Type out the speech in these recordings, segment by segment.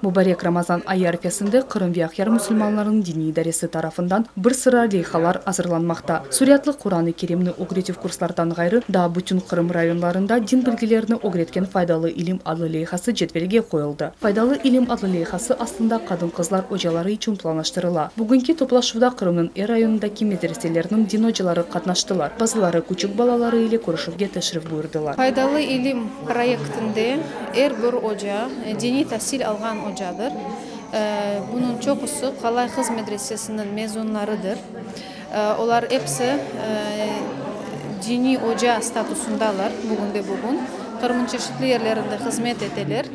Mubarek Ramazan ayı arfesinde Qırım ve Aqyar musulmanlarınıñ diniy idaresi tarafından bir sıra leyhalar azırlanmaqta. Süratlı Quran-ı Kerimni ögretüv kurslardan ğayrı, daa bütün Qırım rayonlarında din bilgilerini ögretken Faydalı ilim adlı leyhası cedvelge qoyuldı. Faydalı ilim adlı leyhası aslında qadın-qızlar ocaları içün planlaştırıla. Bugünki toplaşuvda Qırımnıñ er rayonındaki medreselerniñ din ocaları qatnaştılar, bazıları küçük balaları ile körüşüvge teşrif buyurdılar. Faydalı ilim proyektinde er bir oca, diniy tasil alğan ocadır. Bunıñ çoqusı Qalay qız medresesiniñ mezunlarıdır. Olar episi diniy oca statusındalar bugünde-bugün. Qırımnıñ çeşitli yerlerinde hızmet eteler.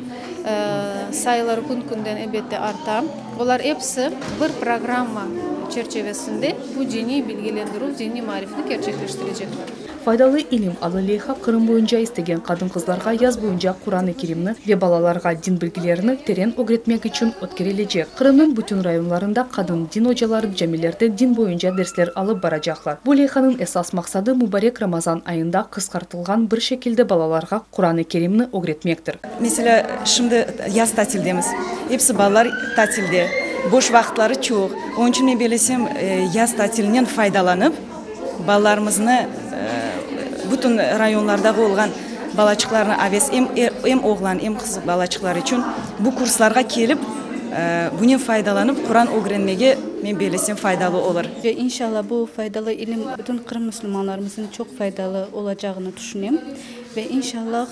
Sayıları kün-künden, elbette, arta. Olar episi bir programma çerçevesinde bu diniy bilgilendirüv, diniy maarifni kerçekleştirecekler. Faydalı ilim adlı leyha Qırım boyunca istegen qadın-qızlarğa yaz boyunca Quran-ı Kerimni ve balalarğa din bilgilerini teren ögretmek içün ötkerilecek. Qırımnıñ bütün rayonlarında qadın din ocaları camilerde din boyunca dersler alıp baracaqlar. Bu leyhanıñ esas maqsadı mubarek Ramazan ayında qısqartılğan bir şekilde balalarğa Quran-ı Kerimni ögretmektir. Meselâ, şimdi yaz tatildemiz, episi balalar tatilde, boş vaqıtları çoq. Onıñ içün men bellesem, yaz tatilinen faydalanıp, Balalarımıznı, bütün rayonlardağı olğan balaçıqlarnı aves, em em oğlan, em qız balaçıqlar içün bu kurslarğa kelip, bunen faydalanıp, Quran ögrenmege, men bellesem, faydalı olur. Ve inşallah bu faydalı ilim bütün Qırım musulmanlarımızın çoq faydalı olacağını tüşünem. Ve inşallah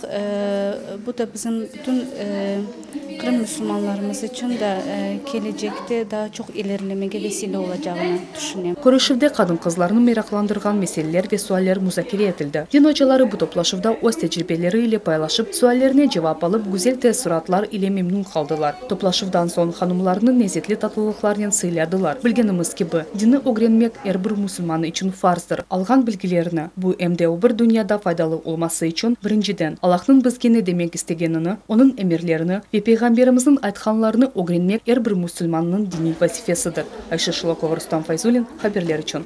bu da bizim bütün Qırım musulmanlarımız içün de kelecekte daa çoq ilerilemege vesile olacağını tüşünem. Körüşüvde qadın-qızlarnı meraqlandırğan meseleler ve sualler muzakere etildi. Din ocaları bu toplaşuvda öz tecribeleri ile paylaşıp, suallerine cevap alıp, güzel teessuratlar ile memnün qaldılar. Toplaşuvdan soñ hanımlarnı nezetli tatlılıqlarnen sıyladılar. Bilgenimiz kibi, dinni ögrenmek er bir musulman içün farzdır. Alğan bilgilerini, bu em de o bir dünyada faydalı olması içün, birinciden, Allahnıñ bizge ne demek istegenini, Onıñ emirlerini ve Peyğamberimizniñ aytqanlarını ögrenmek er bir musulmannıñ diniy vazifesidir. Ayşe Şılokova, Rustam Fayzulin, haberler içün.